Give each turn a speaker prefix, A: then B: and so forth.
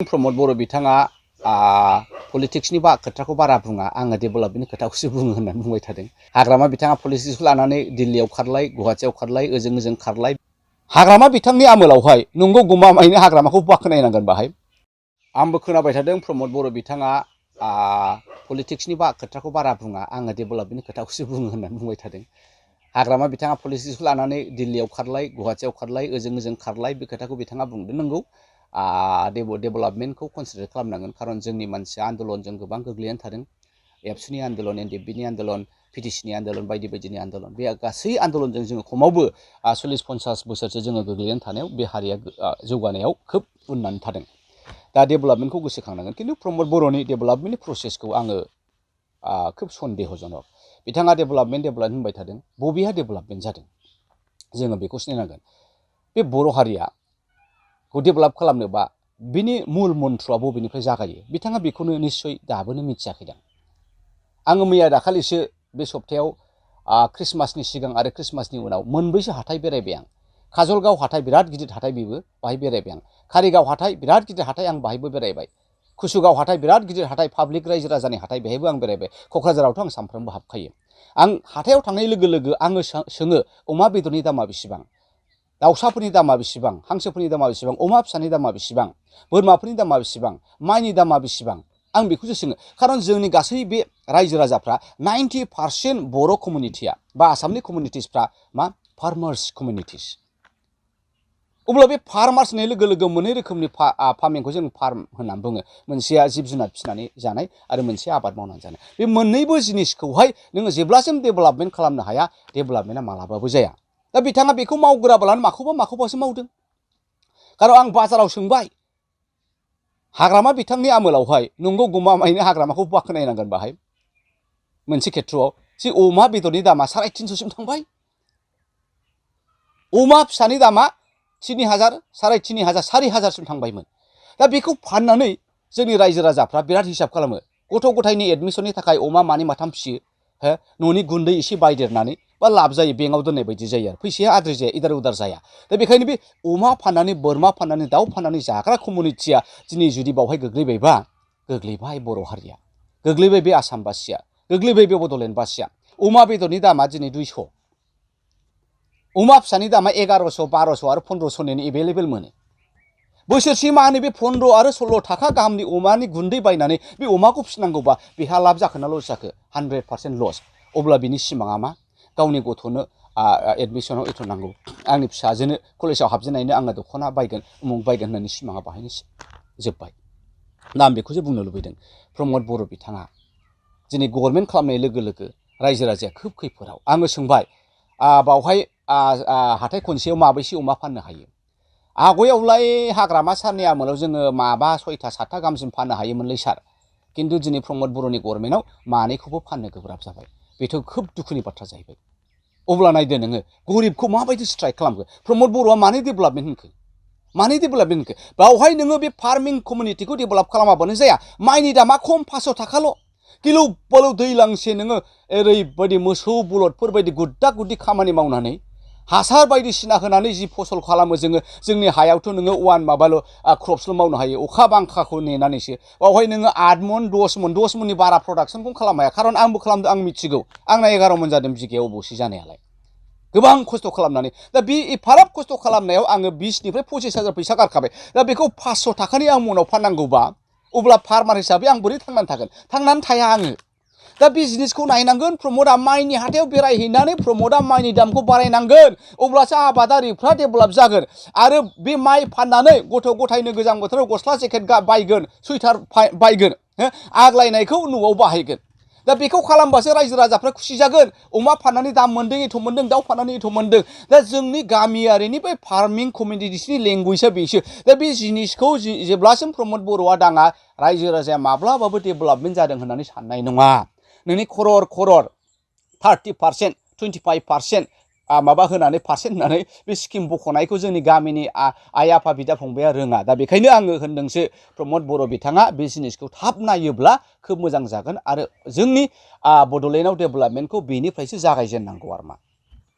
A: प्रमोद बर' बिथाङा पलिटिक्सनि खोथाखौ बारा बुङा आङो डेभेलपमेन्टनि खोथाखौसो बुङो होननानै बुंबाय थादों। हाग्रामा बिथाङा पलिटिक्सखौ लानानै दिल्लीयाव खारलाय गुवाहाटीयाव खारलाय ओजों खारलाय हाग्रामा बिथांनि आमोलावहाय नंगौ गमामायैनो हाग्रामाखौ बाख्नायनांगोन बाहाय। आंबो खोनाबाय थादों प्रमोद बर' बिथाङा पलिटिक्सनि खोथाखौ बारा बुङा आङो डेभेलपमेन्टनि खोथाखौसो बुङो होननानै बुंबाय थादों। हाग्रामा बिथाङा पलिटिक्सखौ लानानै दिल्लीयाव खारलाय गुवाहाटीयाव खारलाय ओजों खारलाय बे खोथाखौ बिथाङा बुंदों नंगौ। डेभेलपमेन्टखौ कनसिडार खालामनांगोन खारन जोंनि मानसिया आन्दलनजों गोबां गोग्लैनानै थादों। एबसुनि आन्दलन एनडिएफबिनि आन्दलन पिटिसिनि आन्दलन बायदि बायदिनि आन्दलन बे गासै आन्दलनजों जोङो खमावबो 40-50 बोसोरसो जोङो गोग्लैनानै थानायाव बे हारिया जौगानायाव खोब उननानै थादों। दा डेभेलपमेन्टखौ गोसोखांनांगोन खिन्थु प्रमोद बर'नि डेभेलपमेन्टनि प्रसेसखौ आङो खोब सन्देहजनक। बिथाङा डेभेलपमेन्ट होनबाय थादों बबेहा डेभेलपमेन्ट जादों जोङो बेखौ सिनायनांगोन। बे बर' हारिया खौ डेभेलप खालामनोबा बिनि मुल मन्त्रआ बबेनिफ्राय जागायो बिथाङा बेखौनो निस्सय दाबोनो मिथियाखैदां। आङो मैया दाखालिसो बे सप्तायाव ख्रिस्टमासनि सिगां आरो ख्रिस्टमासनि उनाव मोनब्रैसो हाथाय बेरायबाय आं। काजलगाव हाथाय बिराद गिदिर हाथाय बेबो बाहाय बेरायबाय आं। कारिगाव हाथाय बिराद गिदिर हाथाय आं बाहायबो बेरायबाय। कुसुगाव हाथाय बिराद गिदिर हाथाय पाब्लिक रायजो राजानि हाथाय बेहायबो आं बेरायबाय। क'क्राझारावथ' आं सानफ्रोमबो हाबखायो। आं हाथायाव थांनाय लोगो लोगो आङो सोङो अमा बेदरनि दामा बेसेबां, दाउसाफोरनि दामा बेसेबां, हांसोफोरनि दामा बेसेबां, अमा फिसानि दामा बेसेबां, बोरमाफोरनि दामा बेसेबां, माइनि दामा बेसेबां आं बेखौसो सोङो। खारन जोंनि गासै बे रायजो राजाफ्रा 90% बर' कमिउनिटिया बा आसामनि कमिउनिटिसफ्रा मा फार्मार्स कमिउनिटिस। अब्ला बे फार्मार्स होननाय लोगो लोगो मोननै रोखोमनि फार्मिंखौ जों फार्म होननानै बुङो। मोनसेया जिब जुनार फिसिनानै जानाय आरो मोनसेया आबाद मावनानै जानाय। बे मोननैबो जिनिसखौहाय नोङो जेब्लासिम डेभेलपमेन्ट खालामनो हाया डेभेलपमेन्टआ मालाबाबो जाया। दा बिथाङा बेखौ मावग्राब्लानो माखौबासो मावदों। खारन आं बाजाराव सोंबाय हाग्रामा बिथांनि आमोलावहाय नंगौ गमामायैनो हाग्रामाखौ बाख्नायनांगोन बाहाय। मोनसे खेथ्रआव जे अमा बेदरनि दामा 350सिम थांबाय। अमा फिसानि दामा 3000, 3500, 4000सिम थांबायमोन। दा बेखौ फाननानै जोंनि रायजो राजाफ्रा बिराद हिसाब खालामो। गथ' गथायनि एडमिसननि थाखाय अमा मानै माथाम फिसियो। न'नि गुन्दै एसे बायदेरनानै बा लाब जायो बेंकआव दोननाय बायदि जायो आरो फैसाया आद्रि जाया इदार उदार जाया। दा बेखायनो बे अमा फाननानै बोरमा फाननानै दाउ फाननानै जाग्रा कमिउनिटिया दिनै जुदि बावहाय गोग्लैबायबा गोग्लैबाय बर' हारिया, गोग्लैबाय बे आसामबासिया, गोग्लैबाय बे बड'लेण्डबासिया। अमा बेदरनि दामा दिनै 200, अमा फिसानि दामा 1100, 1200 आरो 1500नि एभेलेबेल मोनो। बोसोरसे मानि बे 15 आरो 16 थाखा गाहामनि अमानि गुन्दै बायनानै बे अमाखौ फिसिनांगौबा बेहा लाब जाखोना लस जाखो? 100% लस। अब्ला बिनि सिमाङा मा? गावनि गथ'नो एडमिसनाव एथ' नांगौ, आंनि फिसाजोनो कलेजाव हाबजेननायनो आङो दख'ना बायगोन उमुक बायगोन होननानै सिमाङा बाहायनो जोब्बाय। दा आं बेखौसो बुंनो लुबैदों प्रमोद बर' बिथाङा दिनै गभर्नमेन्ट खालामनाय लोगो लोगो रायजो राजाया खोब खैफोदाव। आङो सोंबाय बावहाय हाथाय खनसेयाव माबैसे अमा फाननो हायो? आवगायावलाय हाग्रामा सारनि आमोलाव जोङो माबा 6टा 7टा गाहामसिम फाननो हायोमोनलै सार। खिन्थु दिनै प्रमोद बर'नि गभर्नमेन्टआव मानैखौबो फाननो गोब्राब जाबाय। बेथ' खोब दुखुनि बाथ्रा जाहैबाय। अब्ला नायदो नोङो गरिबखौ माबायदि स्ट्राइक खालामखो? प्रमोद बर'आ मानो डेभेलपमेन्ट होनखो? मानो डेभेलपमेन्ट होनखो? बावहाय नोङो बे फार्मिं कमिउनिटिखौ डेभेलप खालामाबानो जाया। माइनि दामा खम 500 थाखाल'। गिलु बालु दैलांसे नोङो ओरैबायदि मोसौ बलदफोर बायदि गुद्दा गुद्दि खामानि मावनानै हासार बायदिसिना होनानै जि फसल खालामो जोङो जोंनि हायावथ' नोङो क्रप्सल' मावनो हायो अखा बांखाखौ नेनानैसो। बावहाय नोङो 8 मन 10 मननि बारा प्रडाक्सनखौ खालामनो हाया। खारन आंबो खालामदों आं मिथिगौ। आंना 11 मन जादों बिगायाव अब'से जानायालाय। गोबां खस्थ' खालामनानै दा बे एफाराब खस्थ' खालामनायाव आङो 20निफ्राय 25,000 फैसा गारखाबाय। दा बेखौ 500 थाखानि आं मनाव फाननांगौबा अब्ला फार्मार हिसाबै आं बोरै थांनानै थागोन? थांनानै थाया आङो। दा बे जिनिसखौ नायनांगोन प्रमोदआ माइनि हाथायाव बेरायहैनानै प्रमोदआ माइनि दामखौ बारायनांगोन। अब्लासो आबादारिफ्रा डेभेलप जागोन। आरो बे माइ फाननानै गथ' गथायनो गोजां बोथोराव गस्ला जेकेट बायगोन, सुइटार बायगोन, आग्लायनायखौ न'आव बाहायगोन। दा बेखौ खालामबासो रायजो राजाफ्रा खुसि जागोन। अमा फाननानै दाम मोन्दों एथ' मोन्दों, दाउ फाननानै एथ' मोन्दों। दा जोंनि गामियारिनि बे फार्मिं कमिउनिटिसनि लेंगुवेजआ बेसो। दा बे जिनिसखौ जेब्लासिम प्रमोद बर'आ दाङा रायजो राजाया माब्लाबाबो डेभेलपमेन्ट जादों होननानै साननाय नङा। नोंनि खरर 30%, 25% माबा होनानै पार्सेन्ट होनानै बे स्किम बख'नायखौ जोंनि गामिनि आइ आफा बिदा फंबाया रोङा। दा बेखायनो आङो होनदोंसो प्रमोद बर' बिथाङा बे जिनिसखौ थाब नायोब्ला खोब मोजां जागोन आरो जोंनि बड'लेण्डआव डेभेलपमेन्टखौ बेनिफ्रायसो जागायजेननांगौ आरो मा।